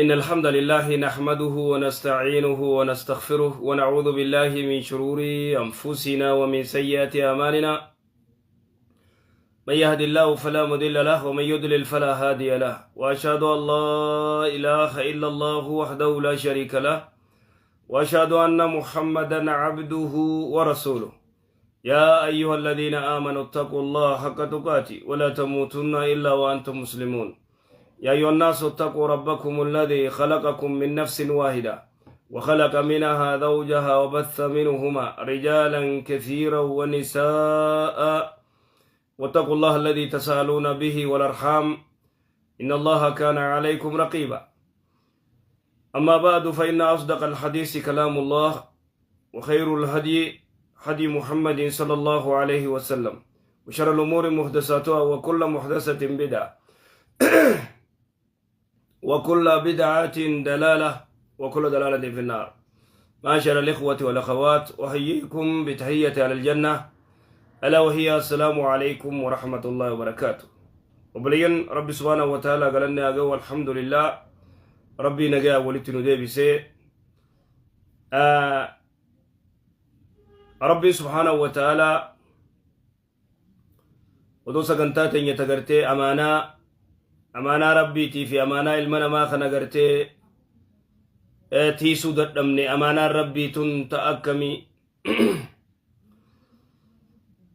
إن الحمد لله نحمده ونستعينه ونستغفره ونعوذ بالله من شرور أنفسنا ومن سيئات أعمالنا. من يهد الله فلا مضل له ومن يضلل فلا هادي له، وأشهد أن لا إله إلا الله وحده لا شريك له، وأشهد أن محمدا عبده ورسوله. يا أيها الذين آمنوا اتقوا الله حق تقاته ولا تموتن إلا وأنتم مسلمون. يا أيها الناس اتقوا ربكم الذي خلقكم من نفس واحدة وخلق منها زوجها وبث منهما رجالا كثيرا ونساء، واتقوا الله الذي تساءلون به والأرحام إن الله كان عليكم رقيبا. أما بعد، فإن أصدق الحديث كلام الله، وخير الهدي هدي محمد صلى الله عليه وسلم، وشر الأمور محدثاتها، وكل محدثة بدعة، وكل بدعة ضلالة، وكل ضلالة في النار. معاشر الإخوة والأخوات، أحييكم بتحية أهل الجنة، ألا وهي السلام عليكم ورحمة الله وبركاته. Obboleeyyan، Rabbi سبحانه وتعالى galanni haa ga'u. الحمد لله، Rabbii nagaa walitti nu deebisee. Rabbiin سبحانه وتعالى odoo sagantaa teenya tagartee amaanaa, amaanaa Rabbiitii fi amaanaa ilma namaa kana gartee tiisuu dadhabne, amaanaan Rabbii tun ta akkamii,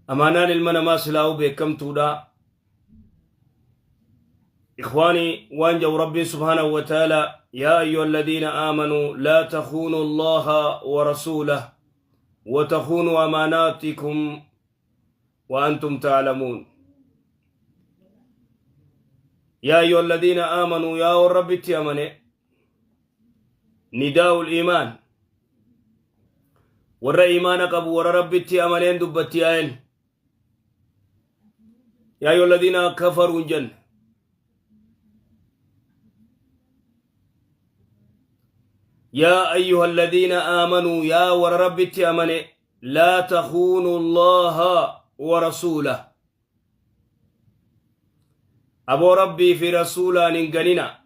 amaanaan ilma namaa silaa'uu beekamtuudha. إخواني، waan jau Rabbiin سبحانه وتعالى: يا أيها الذين آمنوا لا تخونوا الله ورسوله وتخونوا أماناتكم وأنتم تعلمون. يا أيها الذين آمنوا، yaa warra Rabbitti amane، نداء الإيمان، warra iimaana qabu, warra Rabbitti amaneen dubbatti ayen. يا أيها الذين كفروا jenne. يا أيها الذين آمنوا، yaa warra Rabbitti amane، لا تخونوا الله ورسوله، aboo Rabbii fi rasuulaan hin ganina،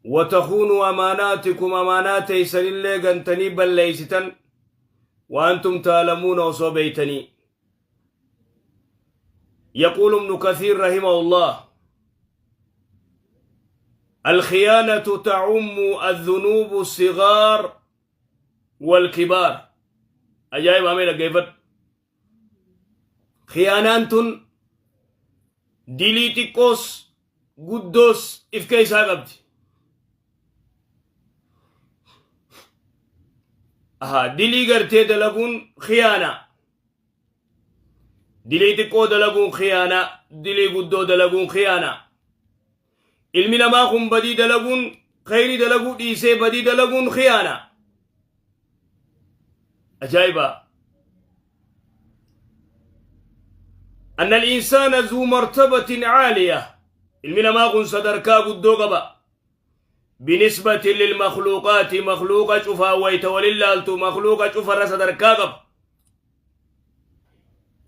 وتخونوا أماناتكم، amaanaa teeysanillee gantanii balleeysitan، وأنتم تعلمون، osoo beeytanii. يقول ابن كثير رحمه الله: الخيانة تعم الذنوب الصغار والكبار. أجايب أمير كيف khiyaanaan tun dilii xiqqoos guddoos if keessaa qabdi. Aha, dilii gartee dalaguun khiyaana. Dilii xiqqoo dalaguun khiyaana, dilii guddoo dalaguun khiyaana. Ilmi namaa kun badii dalaguun, khayrii dalaguu dhiisee badii dalaguun khiyaana. Ajaa'iba! أن الإنسان ذو مرتبة عالية، ilmi namaa kun sadarkaa guddoo qaba. بالنسبة للمخلوقات، makhluuqa cufaa wayta walin laaltu, makhluuqa cufarra sadarkaa qaba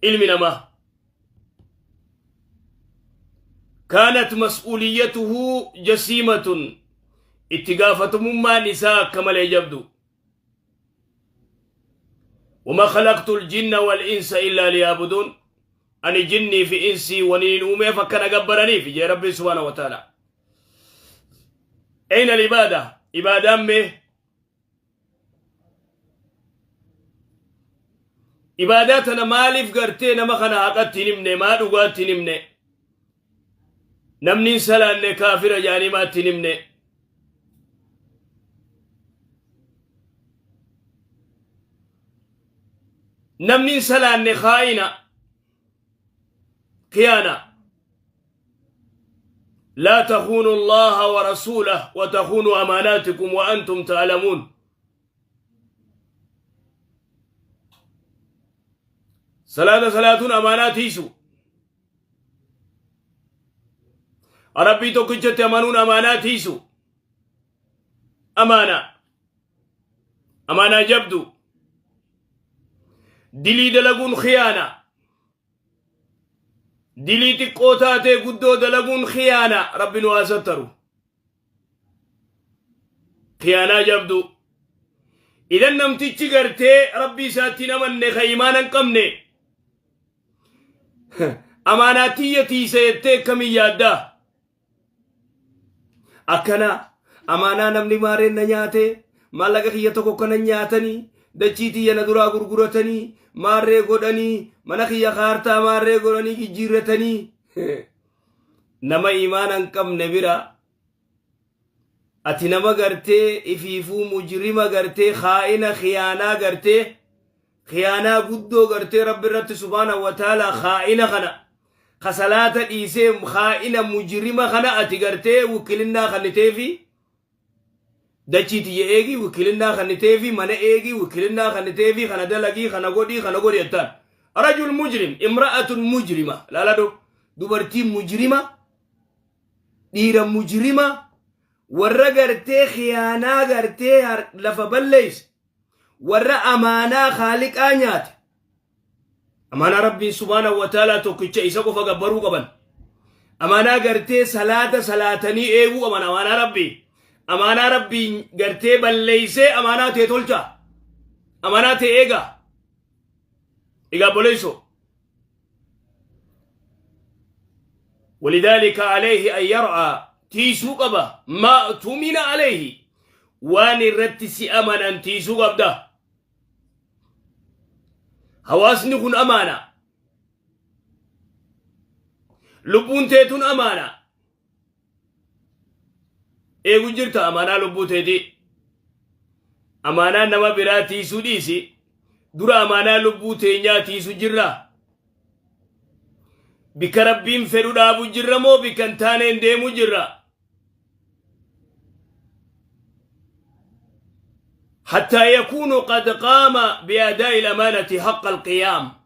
ilmi namaa. كانت مسؤوليته جسيمة، itti gaafatamummaan isaa akka malee jabdu. وما خلقت الجن والإنس إلا ليعبدون، ani jinnii fi insii waniin uumeef akkana gabbaraniif jee Rabbiin سبحانه وتعالى. أين العبادة؟ Ibaadaan mee? Ibaadaa tana maaliif gartee nama kana haqatti hin himne? Maa dhugaatti hin himne? Namni hin salaanne kaafira jaanii maatti hin himne? Namni hin salaanne khaa'ina, khiyaana. لا تخونوا الله ورسوله وتخونوا أماناتكم وأنتم تعلمون. Salaata salaatuun amaanaa tiisu. Rabbii tokkichatti amanuun amaanaa tiisu. Amaanaa. Amaanaa jabdu. Dilii dalaguun khiyaana. Dilii xiqqoo taatee guddoo dalaguun khiyaana. Rabbi nu haa sattaru. Khiyaanaa jabduu. Idan namtichi gartee rabbii isaatti hin amanne ka imaana hin qabne amaanaa tiyya tiisa jettee akkamiin yaaddaa? Akkana amaanaa namni maareen na nyaate maallaqa kiyya tokko kana nyaatanii dachii tiyya na duraa gurguratanii maarree godhanii mana kiyya kaartaa maarree godhanii jijjiirratanii nama imaana hin qabne bira ati nama gartee ifiifuu mujrima gartee khaa'ina khiyaanaa gartee khiyaanaa guddoo gartee rabbi irratti subhaana wa ta'ala khaa'ina kana ka salaata dhiisee khaa'ina mujrima kana ati gartee wikilinnaa kanniteefi dachii tiyya eegi wikilinnaa kanniteefi mana eegi wikilinnaa kanniteefi kana dalagii kana godhii kana godhi jettaan rajul mujrim imra'atun mujrima laaladhu dubartii mujrima dhiira mujrima warra gartee khiyaanaa gartee lafa balleeyse warra amaanaa khaaliqaa nyaate amaanaa rabbiin subhaanahu wa ta'aalaa tokkicha isa qofa gabbaruu qaban amaanaa gartee salaata salaatanii eeguu qaban amaanaa rabbii amaanaa rabbiin gartee balleeysee amaanaa tee tolcha amaanaa tee eegaa egaa boleeysoo ولذلك عليه أن يرعى تيسو قبا ما اؤتمن عليه وان الرت سي أمنا تيسو قبدا hawaasni kun amaana lubbuun teetun amaana eegu jirta amaanaa lubbuu teetii amaanaa nama biraa tiisuu dhiisi dura amaanaa lubbuu teenyaa tiisu jirra bikka rabbiin fedhu dhaabu jirra moo bikka hin taaneen deemu jirra حتى يكون قد قام بأداء الأمانة حق القيام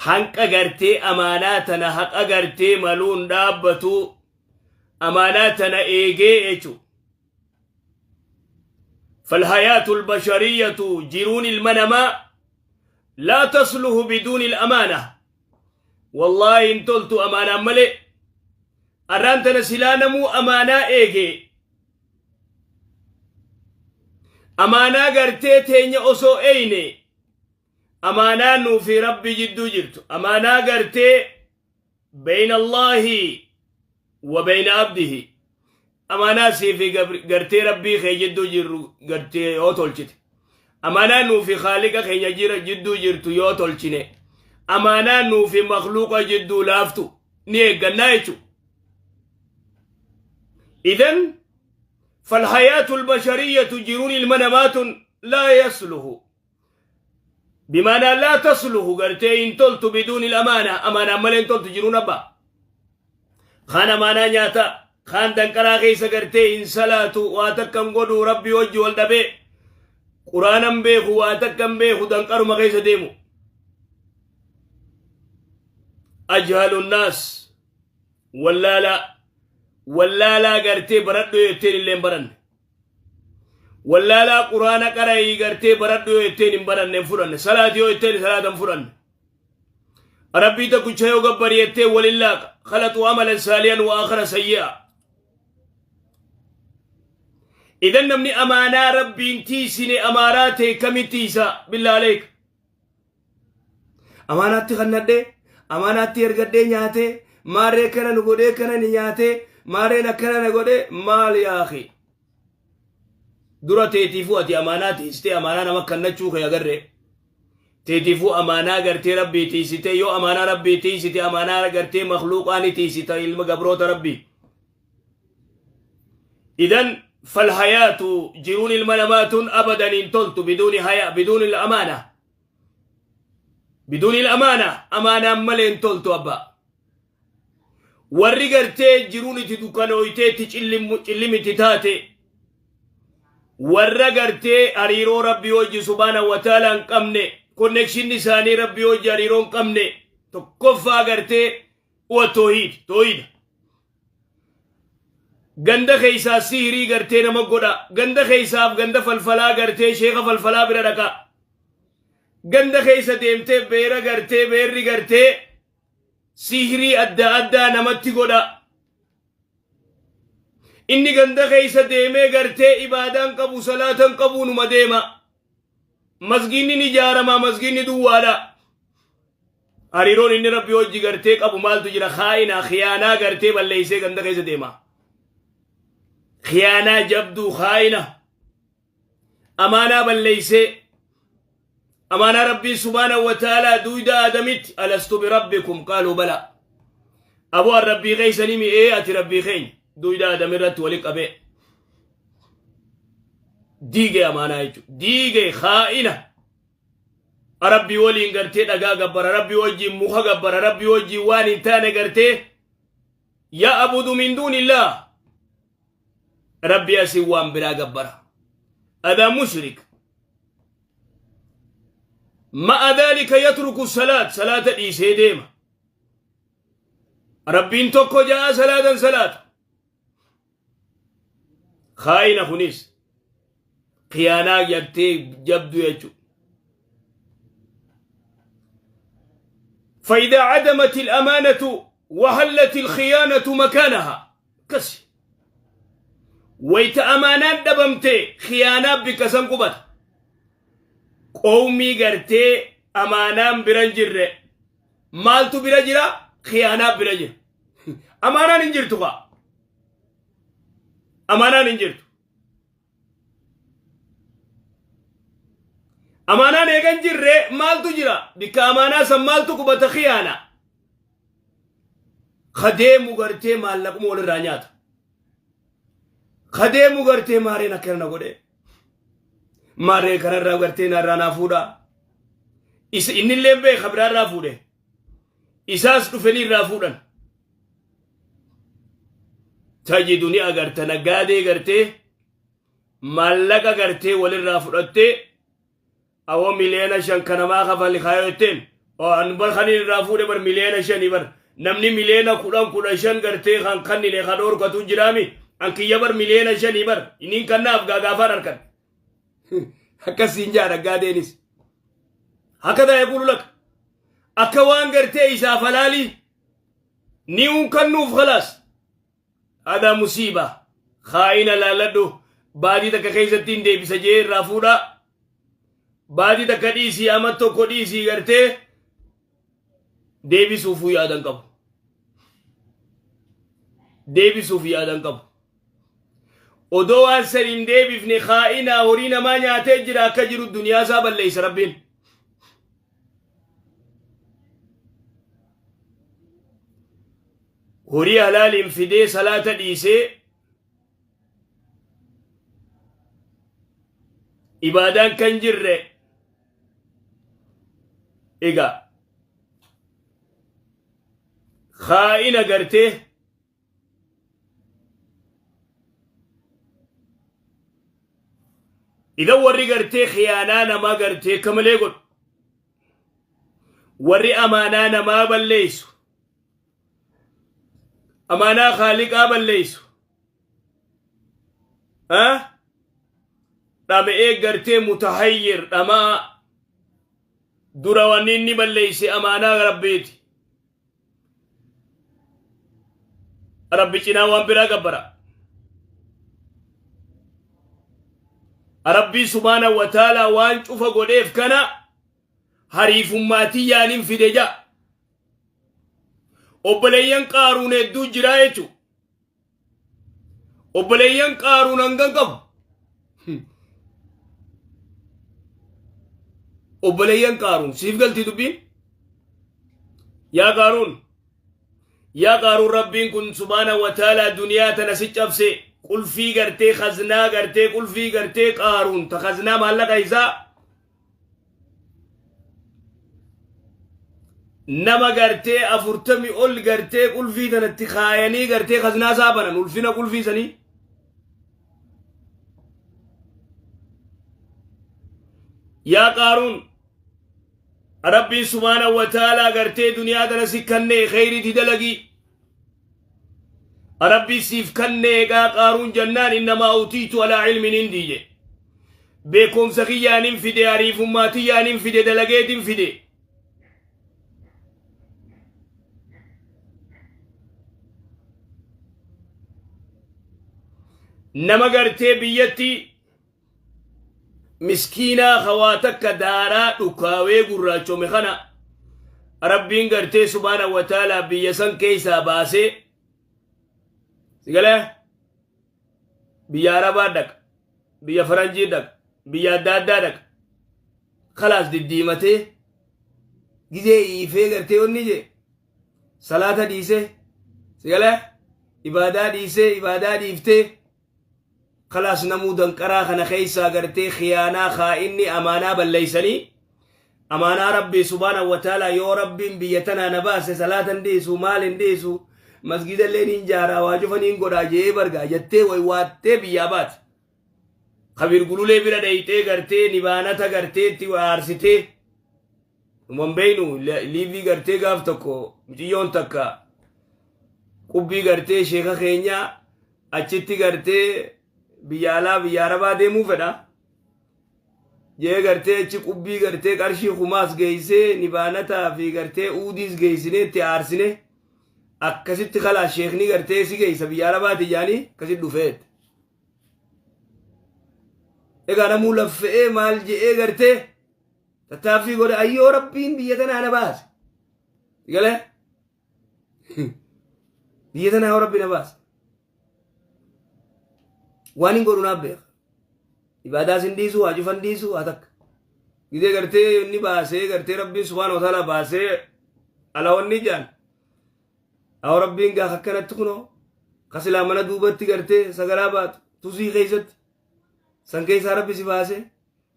hanqa gartee amaanaa tana haqa gartee maluun dhaabbatu amaanaa tana eegee jechu فالحياة البشرية jiruun ilma لا تصلح بدون الأمانة والله إن تلت أمانة ملئ arraan tana silaa namuu amaanaa eege amaanaa gartee teenya osoo eeyne amaanaa nuu fi rabbi jidduu jirtu amaanaa gartee bayna allaahi wa bayna abdihi amaanaa sii fi gartee rabbii kee jidduu jirru gartee yoo tolchite amaanaa nuu fi khaaliqa keenya jira jidduu jirtu yoo tolchine amaanaa nuu fi makluuqa jidduu laaftu ni eeggannaa jechuudha. إذن فالحياة البشرية jiruun ilma namaa لا يصلح بمعنى لا تصلح gartee hin toltu بدون الأمانة أمانة malee hin toltu jiruun abbaa kaan amaanaa nyaata kaan danqaraa keessa gartee hin salaatu waa takkan godhu rabbi wajji wal dhabee quraanan beeku waa takkan beeku danqaruma keessa deemu ajhalu nnaas wallaalaa wallaalaa gartee baradhu jetteen illee hin baranne wallaalaa quraana qara'ii gartee baradhu yoo jetteen hin baranne hin fudhanne salaati yoo jetteen salaata hin fudhanne rabbii tokkicha yoo gabbari jettee walin laaqa khalaqu amalan saaliyan wa akhara sayyi'a idan namni amaanaa rabbiin tiisine amaaraa ta'e kamitti tiisa billaa aleek amaanaatti kannadhee amaanaatti ergadhee nyaatee maarree kana nu godhee kana ni nyaatee maarreen akkana na godhee maal yaaqi dura teetiifuu ati amaanaa tiisitee amaanaa nama kannachuu kee agarree teetiifuu amaanaa gartee rabbii tiisitee yoo amaanaa rabbii tiisite amaanaa gartee makluuqaa ni tiisita ilma gabroota rabbii idan falhayaatu jiruun ilma namaa tun abadan hin toltu biduuni haya biduuni amaana biduuni amaana amaanaan malee hin toltu abbaa warri gartee jiruun itti dukkanooytee itti cillimiti taate warra gartee hariiroo rabbii wajji subhaana wa ta'ala hin qabne connectionni isaanii rabbii wajji hariiroo hin qabne tokkoffaa gartee wa toohiid toohiida ganda keessaa sihirii gartee nama godha ganda keessaaf ganda falfalaa gartee sheeka falfalaa bira dhaqa ganda keessa deemtee beera gartee beerri gartee sihirii adda addaa namatti godha. Inni ganda keessa deemee gartee ibaadaan qabu, salaatan qabu, numa deema. Masgiinni ni ijaaramaa, masgiinni duwwaadha. Hariiroon inni Rabbi hojii gartee qabu maaltu jira? Khaa'ina, khiyaanaa gartee balleessee ganda keessa deema. Khiyaanaa jabduu, khaa'ina. Amaanaa balleessee, amaanaa Rabbiin subhaanahu wa ta'aalaa duuyda Aadamitti, alastu birabbikum qaaluu bala. Aboo, an Rabbii keessanii mi'ee, ati Rabbii keenya, duuyda Aadam irratti wali qabee. Diigee amaanaa jechuudha. Diigee khaa'ina. Rabbii waliin gartee dhagaa gabbara, Rabbii wajjin muka gabbara, Rabbii wajjin waan hin taane gartee ya'budu min duunillah. Rabbii asii waan biraa gabbara. Adaa mushrik. Ma'a dhalika yatruku salaat, salaata dhiisee deema. Rabbiin tokko ja'a, salaatan salaatu. Khaa'ina, kunis khiyaanaa gartee jabdu jechuudha. فإذا عدمت الأمانة وحلت الخيانة مكانها كسي. ويت أمانات دبمتي خيانة بكسن قبت. قومي gartee amaanaan bira hin jirre maaltu bira jira? Khiyaanaa bira jira. Amaanaan hin jirtu kaa, amaanaan hin jirtu. Amaanaan eegan jirre maaltu jira bikka amaanaa san? Maaltu qubata? Khiyaana. Kadeemu gartee maallaquma walirraa nyaata. Kadeemu gartee maareen akkana na godhe, maaree kanarraa gartee narraa naa fuudha. Isa innillee beeka, biraarraa fuudhe, isaas dhufanii irraa fuudhan. Tajidu, ni agarta, naggaadee gartee maallaqa gartee walirraa fudhattee, awoo 5 miliyoona kanamaa kafali kaayoo jetteen, an bar kanin irraa fuudhe bar 5 miliyoona bar. Namni 10 miliyoona, 15 gartee kan kannine kan dhorkatu jiraami. An kiyya bar 5 miliyoona bar, inni kannaaf gaagaafaan harkan akkasiin jaa. Naggaadeenis hakada yaquulu lak, akka waan gartee isaaf halaalii ni unkannuuf. Khalaas, hada musiiba. Kaa'ina laalladhu, baadii takka keessatti hin deebisa jee irraa fuudha. Baadii takka dhiisii, ama tokko dhiisii, gartee deebisuufuu yaadan qabu, deebisuuf yaadan qabu. Odoo waan san hin deebifne kaa'inaa horii namaa nyaatee jira. Akka jiru duniyaa isaa balleessa Rabbiin. Horii halaaliin fidee salaata dhiisee, ibaadaan kan jirre. Egaa kaa'ina gartee idan warri gartee khiyaanaa namaa gartee akka malee godhu, warri amaanaa namaa balleessu, amaanaa Khaaliqaa balleessu, dhama'ee gartee mutahayyir dhamaa. Dura wanni inni balleeyse amaanaa Rabbiiti. Rabbi cinaa waan biraa gabbara. Rabbii subhaanahu wa ta'aalaa waan cufa godheef kana hariifummaatii yaanin fide ja'a. Obboleeyyan Qaaruun hedduu jiraa jechuudha. Obboleeyyan Qaaruun hangan qabu. Obboleeyyan Qaaruun siif galtii dubbiin? Yaa Qaaruun! Yaa Qaaruun, Rabbiin kun subhaana wa ta'aalaa duniyaa tana si cabse, qulfii gartee khaznaa gartee, qulfii gartee Qaaruun ta khaznaa maallaqa isaa nama gartee 40 ol gartee qulfii tanatti kaayanii gartee khaznaa isaa banan, ulfina qulfii sanii. Yaa Qaaruun, Rabbiin subhaana wa ta'aalaa gartee duniyaa tana si kannee kheyriitti dalagii. Rabbii siif kannee. Egaa Qaaruun jannaan, innamaa utiitu alaa ilmin indii je. Beekumsa kiyyaanin fide, ariifummaa tiyyaanin fide, dalageetin fide. Nama gartee biyyatti miskiinaa hawaa takka daaraa dhukaawee gurraachome kana Rabbiin gartee subhaana wa ta'ala biyya san keessaa baasee, sigalee, biyya Arabaa dhaqa, biyya Faranjii dhaqa, biyya adda addaa dhaqa, kalaas diddiimatee gizee iifee gartee onni jee salaata dhiisee, sigalee, ibaadaa dhiisee, ibaadaa dhiiftee, kalaas namuu danqaraa kana keessaa gartee khiyaanaa kaa'inni amaanaa balleeysanii, amaanaa Rabbii subhaanahu wa ta'ala. Yoo Rabbiin biyya tanaa na baase salaata hin dhiisu, maal hin dhiisu, masgida illee niin jaaraa, waa cufa niin godhaa jee bargaa jettee waywaattee biyyaa baate. Kabiir Gululee bira dhayxee gartee nibaanata gartee itti aarsitee numan beeynu liivii gartee gaaf tokko muciyyoon takka qubbii gartee sheeka keenyaa achitti gartee biyya alaa biyya Arabaa deemuu fedha. Jee gartee achi qubbii gartee qarshii kumaas geessee nibaanataa fi gartee uudiis geessinee itti aarsine, akkasitti kalaa sheekni gartee si geessa biyya Arabaati jaanii akkasitti dhufeet. Egaa namuu laffe'ee maal je'ee gartee tattaaffii godhe, ayyoo Rabbiin biyya tanaa na baase. Galee biyya tanaa yoo Rabbi na baase waan hin godhu naaf beeka. Ibaadaas hin dhiisu, haa cufan dhiisu, haa takka. Gizee gartee inni baasee gartee Rabbiin subhaana wa ta'ala baasee alawanni jaan. Haa Rabbiin gaaf akkanatti kunoo kasilaa mana duubatti gartee sagalaa baatu tusii keessatti san keessaa Rabbi si baasee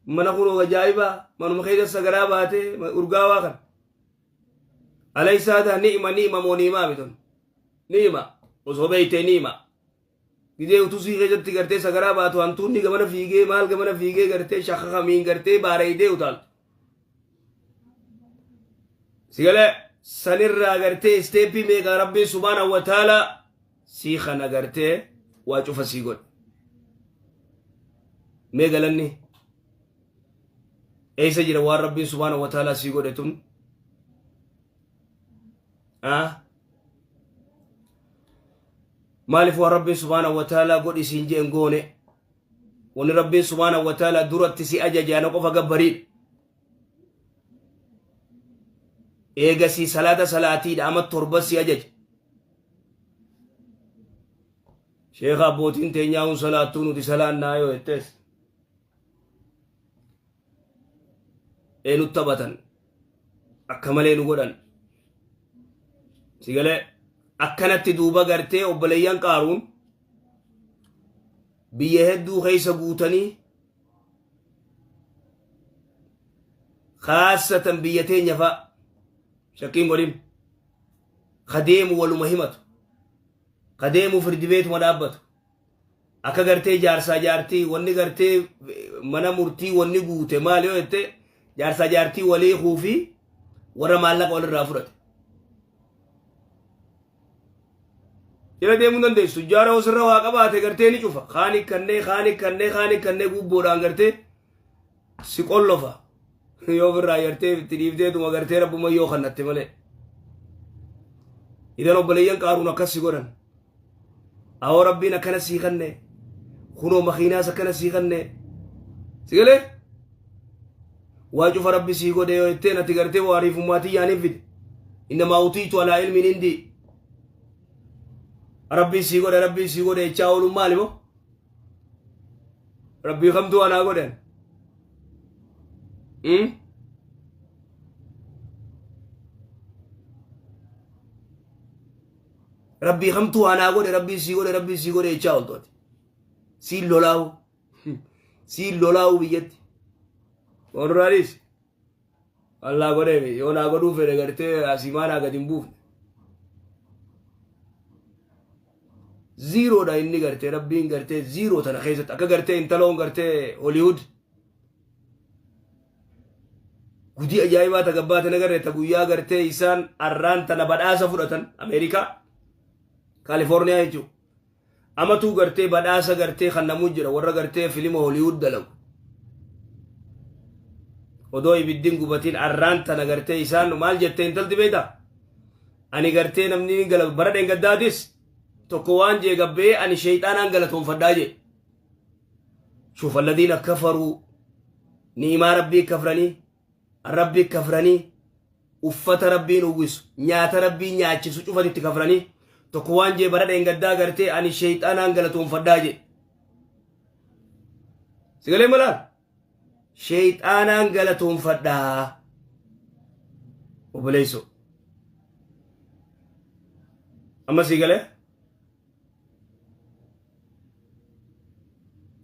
mana kunoo ajaa'ibaa manuma keessa sagalaa baatee urgaawaa kan. Alaysaa ta'a ni'ima ni'ima moo ni'imaa miton ni'ima osoo beeytee ni'ima. Gizee utusii keessatti gartee sagaraa baatu hantuunni gamana fiigee maal gamana fiigee gartee shakakamiin gartee baarayidee utaaltu. Sigalee sanirraa gartee isteeppii meeqaa Rabbiin subhaanahu wa ta'ala sii kana gartee waa cufa sii godhe. Mee galanni eessa jira waan Rabbiin subhaanahu wa ta'ala sii godhe tun? Ah? Maaliif waan Rabbiin subhaanahu wa ta'ala godhi siin jeen goone? Wanni Rabbiin subhaanahu wa ta'ala duratti si ajaje ana qofa gabbariidha. Eegasii salaata salaatiidha ama 7 si ajaje. Sheekha, abbootiin teenyaa hun salaattuu, nuti salaannaa yoo jettees ee nutti taphatan, akka malee nu godhan. Sigalee akkanatti duuba gartee obboleeyyan Qaaruun biyya hedduu keessa guutanii, khaasatan biyya teenya fa'a shakkiin godhin, ka deemu waluma himatu, ka deemu firdi beetuma dhaabbatu, akka gartee jaarsaa jaartii wanni gartee mana murtii wanni guute maal yoo jette, jaarsaa jaartii walii kuufi warra maallaqa walirraa fudhate. Jala deemuu dandeessu. Tujjaara osirra waa qabaate gartee ni cufa. Kaani kannee kaani kannee kaani kannee gubboodhaan gartee si qollofa. Yoo ofirraa yartee itti dhiifteetuma gartee rabbuma yoo kannatte malee. Idan obboleeyyan Qaaruun akkas si godhan. Awoo Rabbiin akkana sii kanne. Kunoo makiinaas akkana sii kanne. Si galee? Waa cufa Rabbi sii godhe yoo jetteen ati gartee waariifummaa tiyyaan hin fide. Innamaa utiitu alaa ilmiin indii. Rabbii sii godhe, Rabbii sii godhe jechaa ooluun maali moo? Rabbii kamtuu anaa godhan? Hmm? Rabbii kamtuu anaa godhe, Rabbii sii godhe, Rabbii sii godhe jechaa ooltu ati. Siin lolaa'u. Siin lolaa'u biyyatti. Waan Allah godheemi yoo naa godhuu fedhe gartee asiimaa naa gadi hin buufne. Ziiroodha inni gartee Rabbiin gartee ziiroo tana keessatti akka gartee intaloon gartee Hollywood gudii ajaa'ibaa ta gabbaate nagarre, ta guyyaa gartee isaan arraan tana badhaasa fudhatan Ameerikaa Kaalifoorniyaa jechuudha. Amatuu gartee badhaasa gartee kan namuu jira warra gartee filima Hollywood dalagu. Odoo ibiddin gubatiin arraan tana gartee isaan maal jette intalti beektaa? Ani gartee namni ni gala bara dheengaddaatis tokko waan jee gabbee ani sheeyxaanaan galatoonfadhaa jee. Shuuf alladiina kafaruu, ni'imaa Rabbii kafranii, Rabbii kafranii, uffata Rabbiin uwwisu, nyaata Rabbiin nyaachisu cufatitti kafranii. Tokko waan jee bara dheengaddaa gartee ani sheeyxaanaan galatoonfadhaa jee. Sigalee malaan sheeyxaanaan galatoonfadhaa. Obboleessoo. Amma sigalee?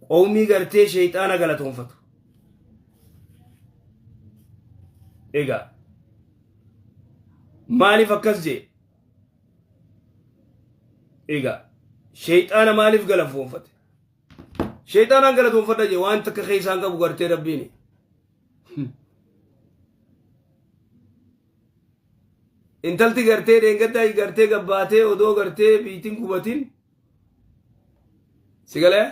Qowmii gartee sheeyxaana galatoonfatu. Egaa maaliif akkas jee? Egaa sheeyxaana maaliif galatoonfate? Sheeyxaanaan galatoonfadha jee, waan takka keessaan qabu gartee Rabbiini. Intalti gartee dheengaddaa gartee gabbaatee odoo gartee biitiin gubatin, si galee,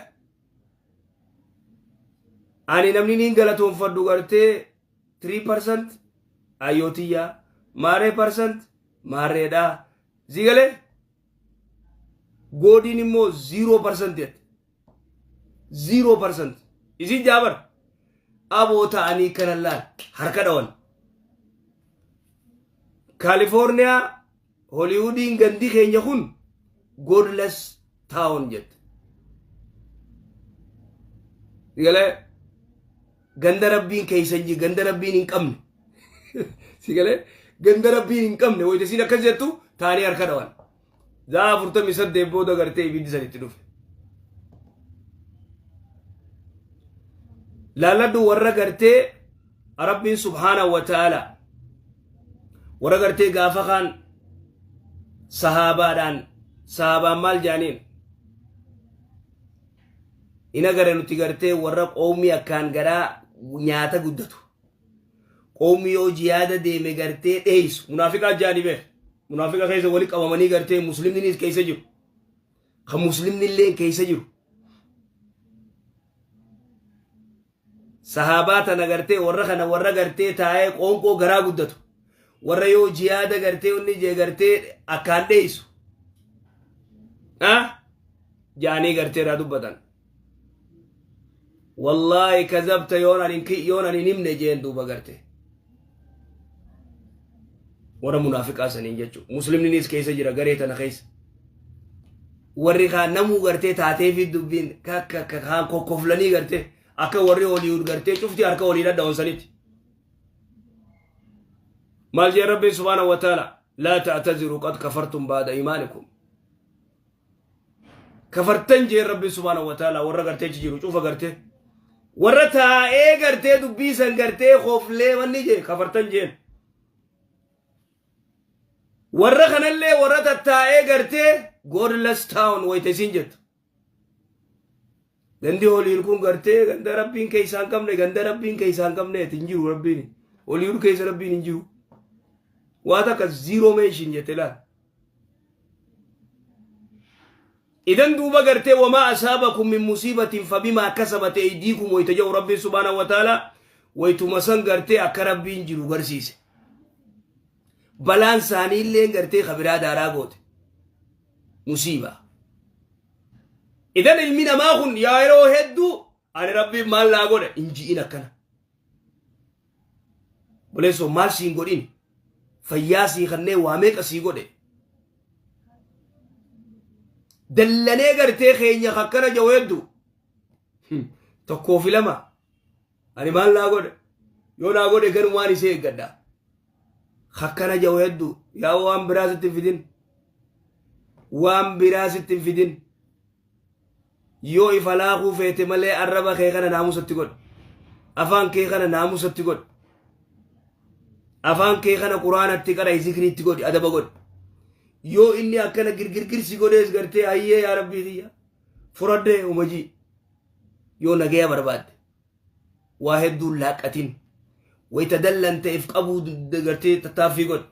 ani namni niin galatoonfadhu gartee 3% ayyootiyyaa maaree percent maarreedhaa, si galee, goodiin immoo 0% jette, 0% isin jaabar aboo ta'anii kanan laal harka dhawan. Kaalifoorniyaa Holiwudiin gandi keenya kun godless town jette. Sigalee, ganda Rabbiin keessa hin jiru, ganda Rabbiin hin qabne. Sigalee, ganda Rabbiin hin qabne wayita isiin akkas jettu taanii harka dhawan. Zaa 48 booda gartee ibiddi sanitti dhufe. Laalladhu, warra gartee Rabbiin subhaanahu wa ta'ala warra gartee gaafa kaan sahaabaadhaan, sahaabaan maal jaaniin? Ina gare nuti gartee warra qoomii akkaan garaa nyaata guddatu, qoomii yoo jiyaada deeme gartee dheeysu, munaafiqaa jaanii beek. Munaafiqa keessa wali qabamanii gartee muslimninis keessa jiru, kan muslimni illee keessa jiru. Sahaabaa tana gartee warra kana, warra gartee taa'ee qoonqoo garaa guddatu, warra yoo jiyaada gartee inni jee gartee akkaan dheeysu jaanii gartee irraa dubbatan. Wallaahi kazabta, yoon ani hin himne jeen. Duuba gartee warra munaafiqaa saniin jechuudha. Muslimninis keessa jira garee tana keessa. Warri kaan namuu gartee taatee fi dubbiin kaan kokkoflanii gartee akka warri Hollywood gartee cufti harka walii dhadha'uun sanitti. Maal jee Rabbiin subhaanahu wa ta'ala? Laa ta'taziruu qad kafartum ba'da imaanikum. Kafartan jee Rabbiin subhaanahu wa ta'ala warra gartee achi jiru cufa, gartee warra taa'ee gartee dubbii san gartee koflee wanni jee kafartan jeen. Warra kanallee warra tattaa'ee gartee godless town wayita isin jettu. Gandi Holiin kun gartee ganda Rabbiin keessaa hin qabne, ganda Rabbiin keessaa hin qabne hin jiru Rabbiin. Holiin keessa Rabbiin hin jiru. Waa takka zero mention jette laal. Idan duuba gartee wamaa asaabakum min musiibatin fabimaa kasabat aydiikum wayita jedhu Rabbiin subhaanahu wa ta'ala, wayituma san gartee akka Rabbiin jiru garsiise. Balaan isaanii illee gartee kabiraa daaraa goote. Musiibaa. Idan ilmi namaa kun yaa yeroo hedduu ani Rabbiin maal naa godhe hin ji'in akkana. Boleessoo, maal siin godhin? Fayyaa sii kannee, waa meeqa sii godhe? Dallanee gartee keenya akkana jedhu hedduu. Tokkoo fi lama ani maal naa godhe? Yoo naa godhe ganumaan isee eeggadha. Akkana jedhu hedduu. Yaa waan biraa sitti hin fidin. Waan biraa sitti hin fidin. Yoo ifa laaquu feete malee arraba kee kana naamusatti godhi. Afaan kee kana naamusatti godhi. Afaan kee kana Quraanatti qara'i, zikriitti godhi, adaba godhi. Yoo inni akkana girgirgirsi godhees gartee hayyee yaa Rabbii kiyya furadhee umajii. Yoo nagaya barbaadde waa hedduun laaqqatin, wayita dallante if qabuu gartee tattaaffii godhi.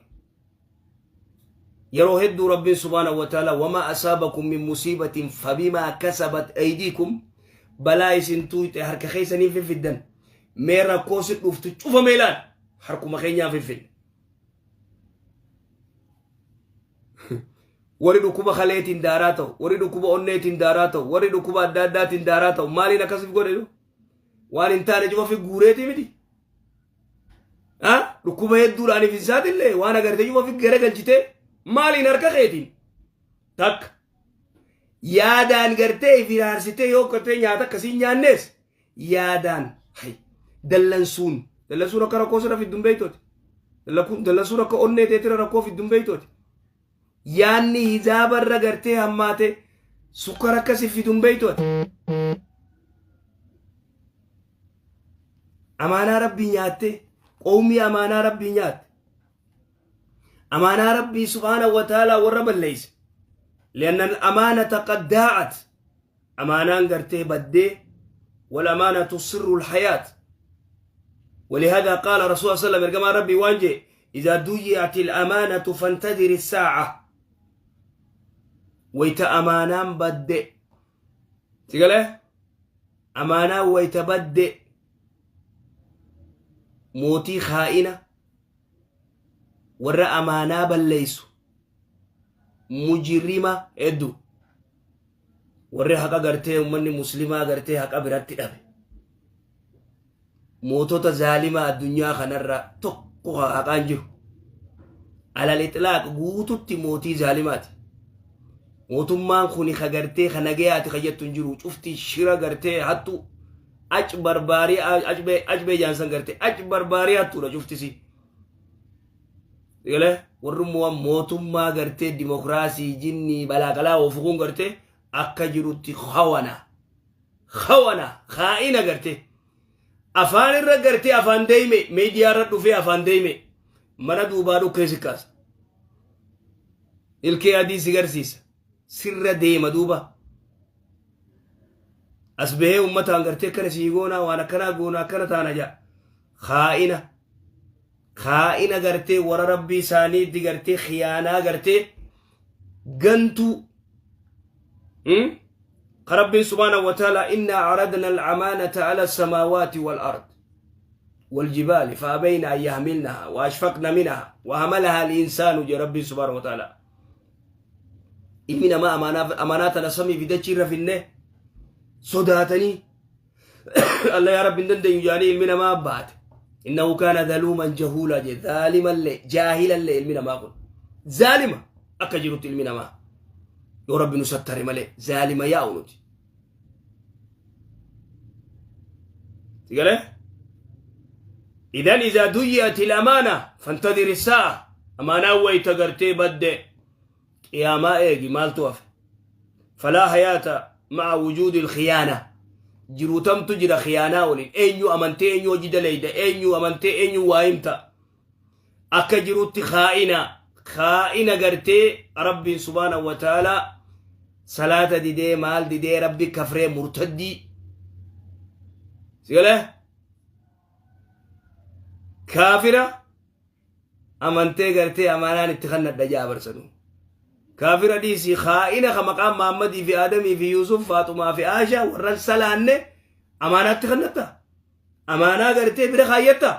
Yeroo hedduu Rabbiin subhaanahu wa ta'ala wamaa asaabakum min musiibatin fabimaa kasabat aydiikum, balaa isin tuuyxe harka keessaniin fiffiddan. Mee rakkoo si dhuftu cufa mee ilaal, harkuma keenyaan fiffidne. Warri dhukkuba kaleetiin daaraa ta'u, warri dhukkuba onneetiin daaraa ta'u, warri dhukkuba adda addaatiin daaraa ta'u, maaliin akkasif godhe? Waan hin taane cufa fi guureetii miti. Dhukkuba hedduudhaan if hin saaxille, waan agartee cufa fi garagalchitee maaliin harka keetiin takka yaadaan gartee if iraarsitee yoo gartee nyaata akkasii nyaannees yaadaan hay dallansuun akka rakkoo sirra fidduun beektooti. Dallansuun akka onnee teetira rakkoo fidduun beektooti. Yaanni hizaabarra gartee hammaate sukkara akkasii fiduun beektooti. Amaanaa rabbii nyaatte, qowmii amaanaa rabbii nyaatte. Amaanaa rabbii subhaanahu wa ta'aalaa warra balleeyse. Lianna al-amaanata qad daa'at. Amaanaan gartee baddee wal amaanatu sirru al-hayaat. ولهذا قال رسول الله صلى الله عليه وسلم كما ربي وانجي إذا ضيعت الأمانة فانتظر الساعة. ويت أمانان بد تقول أمانة ويت بد موتي خائنة ورا أمانة بليسو مجرمة إدو warri haqa gartee ummanni muslimaa gartee haqa biratti dhabe mootota zaalimaa addunyaa kanarra tokko haqaan jiru alal itlaaq guututti mootii zaalimaati. Mootummaan kun ka gartee ka nagayaati ka jettu hin jiru, cufti shira gartee hattu ac barbaarii acbee jaansan gartee ac barbaarii hattuudha cuftisi. Galee warrummaa mootummaa gartee dimokiraasii jinnii balaaqalaa oofu kun gartee akka jirutti hawana hawana kaa'ina gartee afaan irra gartee afaan deeyme miidiyaa irra dhufee afaan deeyme mana duubaa dhukkee si kaasa, ilkee adii si garsiisa, sirra deema. Duuba as bahee ummataan gartee akkana sii goonaa, waan akkanaa goonaa, akkana taana jaa. Kaa'ina kaa'ina gartee warra rabbii isaaniitti gartee khiyaanaa gartee gantuu ربي سبحانه وتعالى إنا عرضنا الأمانة على السماوات والأرض والجبال فأبين أن يحملنها وأشفقن منها وحملها الإنسان جي ربي سبحانه وتعالى. Ilmi namaa amaanaa tana samii fi dachii irra finne sodaatanii Allah yaa rabbi hin dandeenyu jaanii ilmi namaa baate. إنه كان ظلوما جهولا jee. Zaalimallee jaahilallee ilmi namaa kun zaalima akka jirutti ilmi namaa yoo rabbi nu sattare malee zaalima yaa'u nuti. Sigalee? إذن إذا ضيعت الأمانة فانتظر الساعة. أمانة ويتا gartee badde qiyaamaa eegi, maaltu hafe? فلا حياة مع وجود الخيانة. Jiruutamtu jira khiyaanaa waliin? Eenyu amantee eenyu hojii daleyda? Eenyu amantee eenyu waa himta? Akka jirutti kaa'ina kaa'ina gartee rabbiin subhaanahu wa ta'aalaa salaata didee maal didee rabbi kafree murtaddii sigalee kaafira amantee gartee amaanaan itti kannadha jaa barsanu. Kaafira dhiisii, kaa'ina ka maqaan Mahammadii fi Aadamii fi Yuusuf, Faaxumaa fi Aashaa warran salaanne amaanaatti kannatta, amaanaa gartee bira kaayyatta.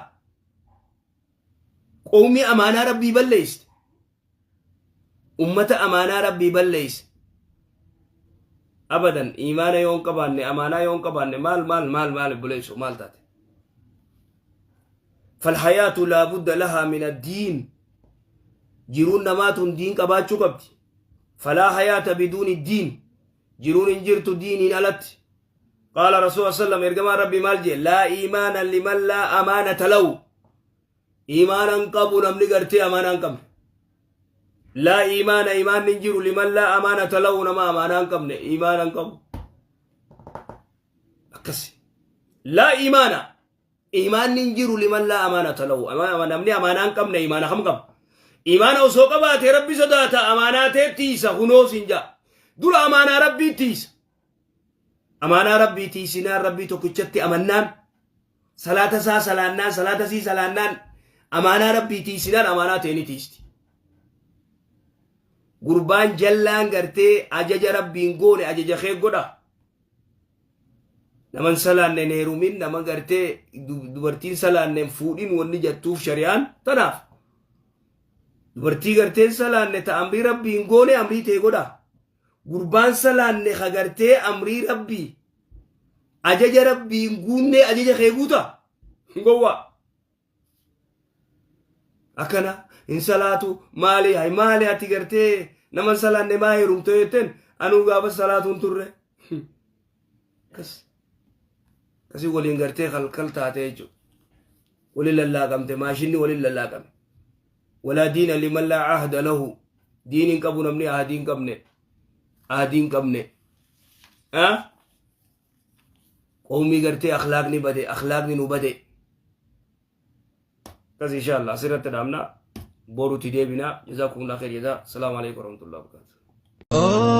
Qowmii amaanaa rabbii balleeyste, ummata amaanaa rabbii balleeyse, abadan imaana yoon qabaanne, amaanaa yoon qabaanne, maal maal maal maal buleessu maal taate? فالحياة لا بد لها من الدين. Jiruun namaatun diin qabaachuu qabdi. فلا حياة بدون الدين. Jiruun hin jirtu diiniin alatti. قال رسول الله صلى الله عليه وسلم ergamaan rabbii maal jee? لا إيمان لمن لا أمانة له. Iimaanan qabu namni gartee amaanaa hin qabne. لا إيمان, iimaan hin jiru, لمن لا أمانة له, nama amaanaa hin qabne iimaana hin qabu. Akkasi لا إيمان, iimaanni hin jiru, لمن لا أمانة له. Namni amaanaa hin qabne iimaana kam qaba? Iimaana osoo qabaate rabbi sodaata, amaanaa tee tiisa. Hunoo sin jaa, dura amaanaa rabbii tiisa. Amaanaa rabbii tiisinaan, rabbii tokkichatti amannaan, salaata isaa salaannaan, salaata sii salaannaan, amaanaa rabbii tiisinaan, amaanaa teeni tiisti. Gurbaan jallaan gartee ajaja rabbiin goone ajaja kee godha. Naman salaanne hin heerumin, nama gartee dubartiin salaanne hin fuudhin wanni jettuuf shari'aan tanaaf. Dubartii garteen salaanne ta amrii rabbii hin goone amrii ta'e godha. Gurbaan salaanne ka gartee amrii rabbii Ajaja Rabbii hin guunnee ajaja kee guuta? Gowwaa. Akkana hin salaatu maali hay maali ati gartee nama hin salaanne maa heerumte jetteen anuu gaafa salaatu hin turre. Akkas akkasii waliin gartee kalkal taate jechuudha. Waliin lallaaqamte maashinni waliin lallaaqame. Walaa diina liman laa ahda lahu. Diin hin qabu namni ahdii hin qabne. Ahdii hin qabne. Ah? Qawmii gartee akhlaaqni bade akhlaaqni nu bade. Akkas insha Allah asirratti dhaabna. Boruti deebina. Jazaakumullah khair jazaa. Salaamu alaikum warahmatullahi wabarakatuh.